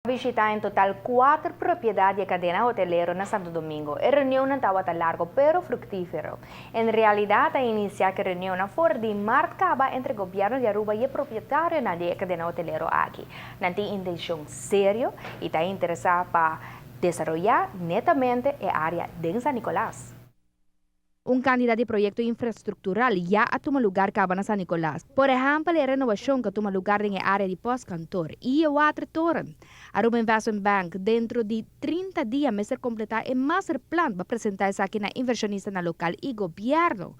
Bishita en total cuater propiedad di e cadena hotelero na Santo Domingo. E reunionnan tabata largo pero fructifero. En realidad a inicia cu e reunionnan for di maart caba entre gobierno di Aruba y e propietarionan di e cadena hotelero aki. Nan tin intencion serio y ta interesa pa desaroya netamente e area den San Nicolas. Un cantidad di proyecto infrastructural ya a tuma lugar caba na San Nicolas. Por ehempel, e renovacion cu a tuma lugar den e area di postkantoor y e Watertoren. Aruba Investment Bank dentro di 30 dia mester completa e masterplan pa presenta esaki na inversionistanan local y gobierno.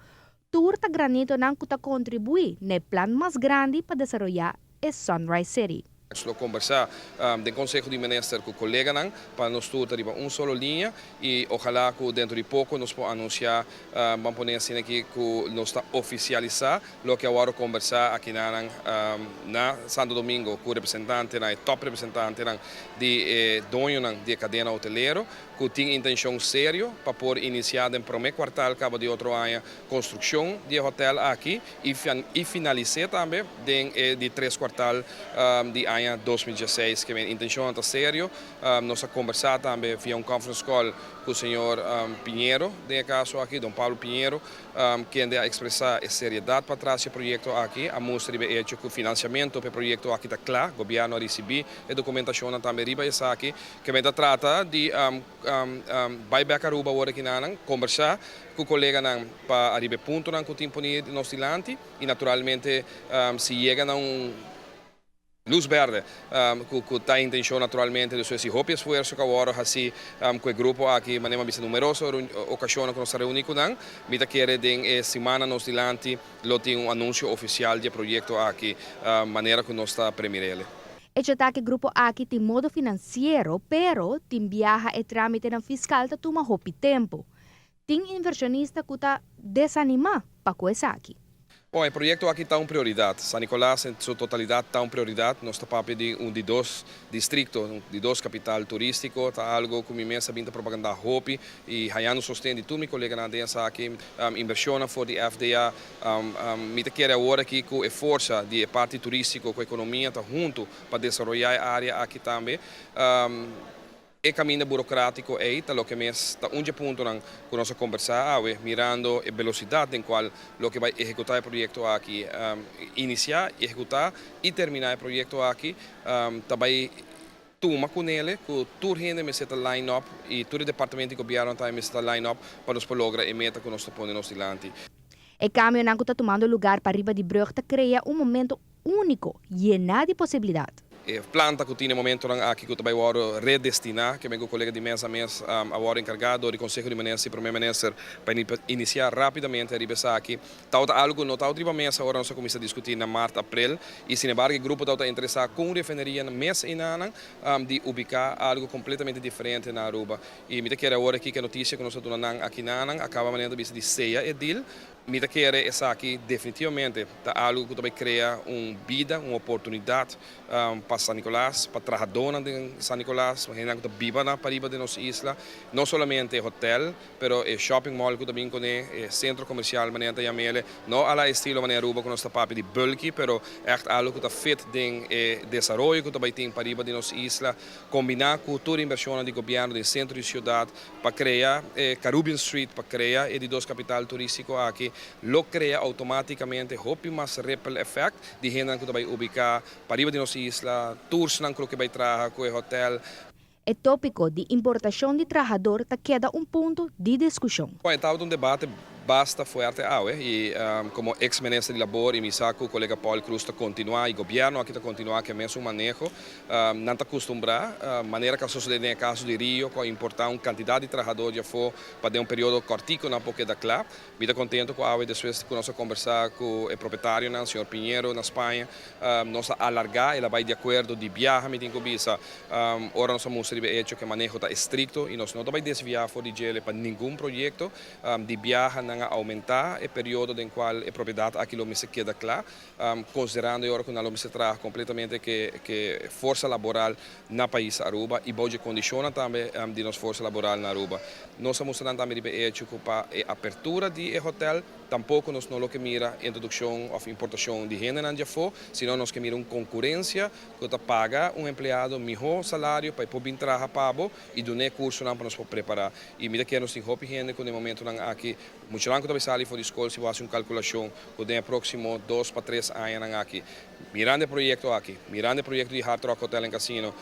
Tur ta granitonan cu ta contribui na e plan mas grandi pa desaroya e Sunrise City. Nos lo combersa den Conseho di Minister cu coleganan pa nos tur ta riba un solo liña y ojalá cu dentro di poco nos por anuncia, ban pone asina aki, cu nos ta oficialisa loke a worde combersa akinanan na Santo Domingo cu representantenan, e top representantenan di e doñonan di e cadena hotelero cu tin intencion serio pa por inicia den prome kwartaal caba di otro aña construccion di e hotel aki y finalise tambe den e di tres kwartaal di aña 2016. Ke men intencionnan ta serio. Nos a combersa tambe via un conference call cu señor Piñero, den e caso aki don Pablo Piñero, kende a expresa e seriedad pa tras di e proyecto aki, a mustra riba e hecho cu financiamento pa e proyecto aki ta cla, gobierno a ricibi e documentacionnan tambe riba esaki. Ke men ta trata di bay bek Aruba awor akinanan, combersa cu coleganan pa ariba e puntonan cu tin poni nos dilanti y naturalmente si yega na un luz berde cu ta intencion naturalmente. Dus si hopi esfuerzo cu awor haci cu e grupo aki, manera mi a bisa, numeroso ocasionnan cu nos a reuni cu nan, mi ta kere den e siman nos dilanti lo tin un anuncio oficial di e proyecto aki manera cu nos ta premirele. Hecho ta cu e grupo aki tin modo financiero, pero tin biaha e tramitenan fiscal ta tuma hopi tempo. Tin inversionista cu ta desanima pa cu esaki. Bon, e proyecto aki ta un prioridad. San Nicolas en su totalidad ta un prioridad. Nos ta papia di un di dos districto, di dos capital turistico. Ta algo cu mi mes a bin ta propaganda hopi y hayando sosten di tur mi coleganan den esaki. Inversionnan for di FDA. Mi ta kere awor aki cu e forsa di e parti turistico cu economia ta hunto pa desaroya e area aki tambe. E caminda burocratico ey ta loke mes ta un dje puntonan cu nos a combersa awe, mirando e velocidad den cual loke bay ehecuta e proyecto aki, inicia, ehecuta y termina e proyecto aki, ta bay tuma cunele cu tur hende mester ta line up y tur e departamento di gobierno tambe mester ta line up pa nos por logra e meta cu nos ta pone nos dilanti. E cambionan cu ta tumando lugar pariba di brug ta crea un momento unico, yena di posibilidad. E planta cu tin e momentonan aki cu ta bay wordo redestina, ke men cu colega di mes a mes a wordo encarga door di Conseho di Minister y Prome Minister pa inicia rapidamente ariba esaki. Tawata algo cu no tawata riba mesa ora nos a cuminsa discuti na maart, april y sin embargo e grupo tawata interesa cu un refineria na mes enanan di ubica algo completamente diferente na Aruba. Y mi ta kere awor aki cu e noticia cu nos a duna nan aki nanan a caba manera ta bisa di seya e deal. Mi ta kere esaki definitivamente ta algo cu ta bay crea un bida, un oportunidad pa San Nicolas, pa trahadornan den San Nicolas, pa hendenan cu ta biba na pariba den nos isla. No solamente e hotel, pero e shopping mall cu ta bin cune, e centro comercial manera ta yamele, no a la estilo manera Aruba cu nos ta papia di bulky, pero echt algo cu ta fit den e desaroyo cu ta bay tin pariba di nos isla, combina cu tur inversionnan di gobierno den centro di ciudad, pa crea e Carubbian Street, pa crea e di dos capital turistico aki, lo crea automaticamente hopi mas ripple effect di hendenan cu ta bay ubica pariba di nos isla, toursnan cu lo ke bay traha cu e hotel. E topico di importacion di trahador ta keda un punto di discusion. Bon, e tabata un debate basta fuerte awe y como ex minister di labor y mi sa cu colega Paul Croes ta continua y gobierno aki ta continua cu e mesun maneho. Nan ta custumbrá, manera cu a sosodé den e caso di Rio, cu a importá un cantidad di trahador di afó pa den un periodo cortico nan por keda cla. Mi ta contento cu awe despues cu nos a combersá cu e propietarionan, señor Piñero na Spaña, nos a alargá, el a bai di acuerdo di biaha, mi tin cu bisa, ora nos a mustra riba e hecho cu e maneho ta estricto y nos no ta bai desviá for di djele pa ningun proyecto. Di biaha nan a aumentá e periodo den cual e propiedad aki lo mester keda cla. Considerando e ora cu nan lo mester traha completamente cu forsa laboral na pais Aruba y bou dje condicionnan tambe di nos forsa laboral na Aruba. Nos a mustra nan tambe riba e hecho cu pa e apertura di e hotel Tampoco nos no lo ke mira introduccion of importacion di hendenan di afo, sino nos ke mira un concurencia cu ta paga un empleado miho salario pa e por bin traha pa bo y duna cursonan pa nos por prepara. Y mira cu nos tin hopi hende cu na momentonan aki, muchanan cu ta sali for di scol, si bo haci un calculacion cu den proximo 2 pa 3 aña aki, mirando e proyecto aki, mirando e proyecto di Hard Rock Hotel and Casino,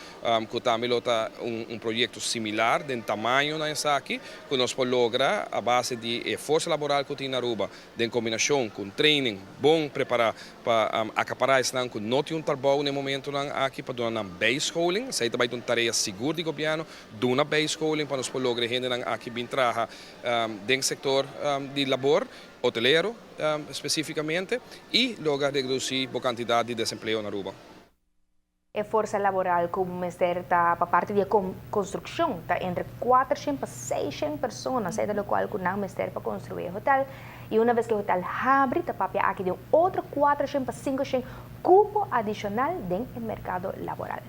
cu tambe ta un proyecto similar, di tamaño na esaki, cu nos por logra a base di forsa laboral cu tin na Aruba, den combinacion cu training bon prepara pa acapara esnan cu no tin un trabou na momentonan aki, pa duna nan bijscholing. Esey tambe un tarea sigur di gobierno, duna bijscholing pa nos por logra hendenan aki bin traha den sector di labor, hotelero specificamente, y logra reduci e cantidad di desempleo na Aruba. E forsa laboral cu mester ta pa parti di construccion ta entre 400 pa 600 persona, esey ta loke cu nan mester pa construi e hotel. Y un biaha cu e hotel habri, ta papia aki di otro 400 pa 500 cupo adicional den mercado laboral.